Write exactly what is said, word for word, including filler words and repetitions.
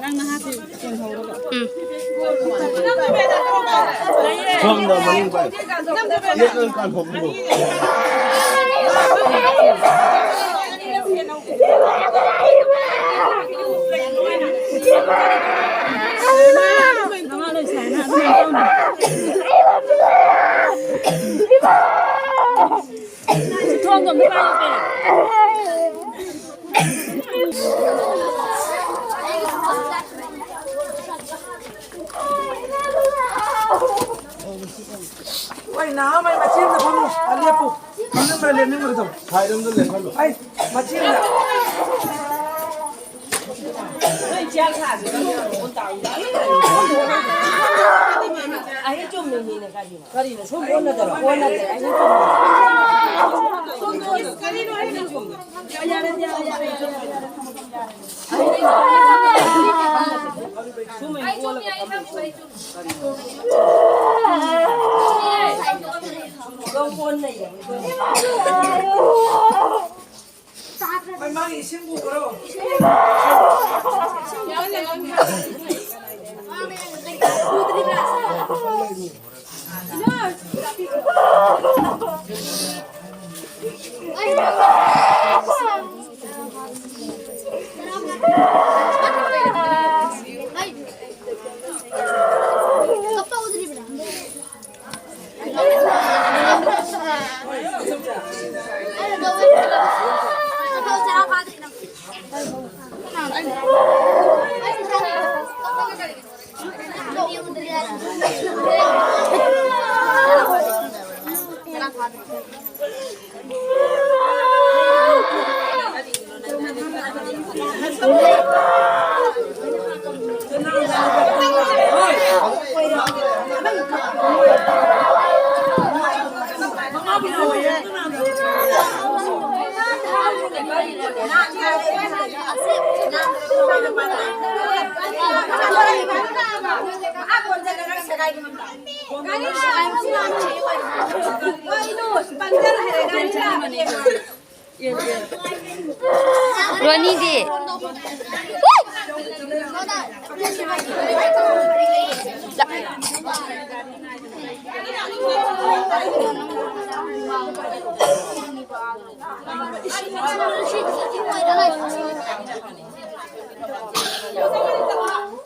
ꯅꯪꯅ ꯍꯥꯞꯄꯤ ꯌꯦꯡꯍꯧꯔꯒ꯫ ꯎꯝ꯫ ꯁꯣꯝꯗ ꯃꯅꯤꯡ ꯄꯥꯏ꯫ ꯌꯦꯠ ꯑꯣꯏꯅ ꯀꯥꯟꯊꯣꯛꯄꯤꯔꯣ꯫ ꯊꯣꯡꯗꯣ ꯑꯝꯇ ꯄꯥꯏꯌꯣ ꯀꯩꯅꯣ꯫ ꯍꯣꯏ, ꯅꯍꯥꯃꯩ ꯃꯆꯤꯟꯗ ꯐꯝꯃꯨ꯫ ꯑ, ꯂꯦꯞꯄꯨ꯫ ꯐꯝꯅꯤꯡꯕ꯭ꯔꯥ ꯂꯦꯞꯅꯤꯡꯕ꯭ꯔꯥ ꯇꯧ꯫ ꯁꯥꯏꯗ ꯑꯝꯇ ꯂꯦꯞꯍꯜꯂꯣ꯫ ꯑꯩ ꯃꯆꯤꯟꯗ꯫ ꯅꯣꯏ ꯆꯦ ꯊꯥꯁꯦ ꯀꯔꯤꯅꯣ? ꯑꯍꯤꯡ ꯆꯨꯝꯃꯤꯅꯤꯅꯦ ꯀꯔꯤꯅꯣ? ꯀꯔꯤꯅꯣ? ꯁꯨꯝ ꯑꯣꯟꯅꯗꯔꯣ? ꯑꯣꯟꯅꯗꯦ꯫ ꯑꯍꯤꯡ ꯆꯨꯝꯃꯤ꯫ ꯀꯔꯤꯅꯣ ꯑꯍꯤꯡ ꯆꯨꯝꯃꯤ? ꯌꯥꯔꯦ, ꯌꯥꯔꯦ, ꯌꯥꯔꯦ꯫ ꯁꯨꯝ ꯑꯣꯏꯅ ꯑꯣꯜꯂꯒ ꯐꯝꯃꯣ꯫ ꯂꯧ ꯑꯣꯟꯅꯩꯌꯦ꯫ ꯍꯣꯏ, ꯃꯥꯒꯤ ꯏꯁꯤꯡ ꯄꯨꯈ꯭ꯔꯣ꯫ ꯔꯣꯅꯤꯗꯤ?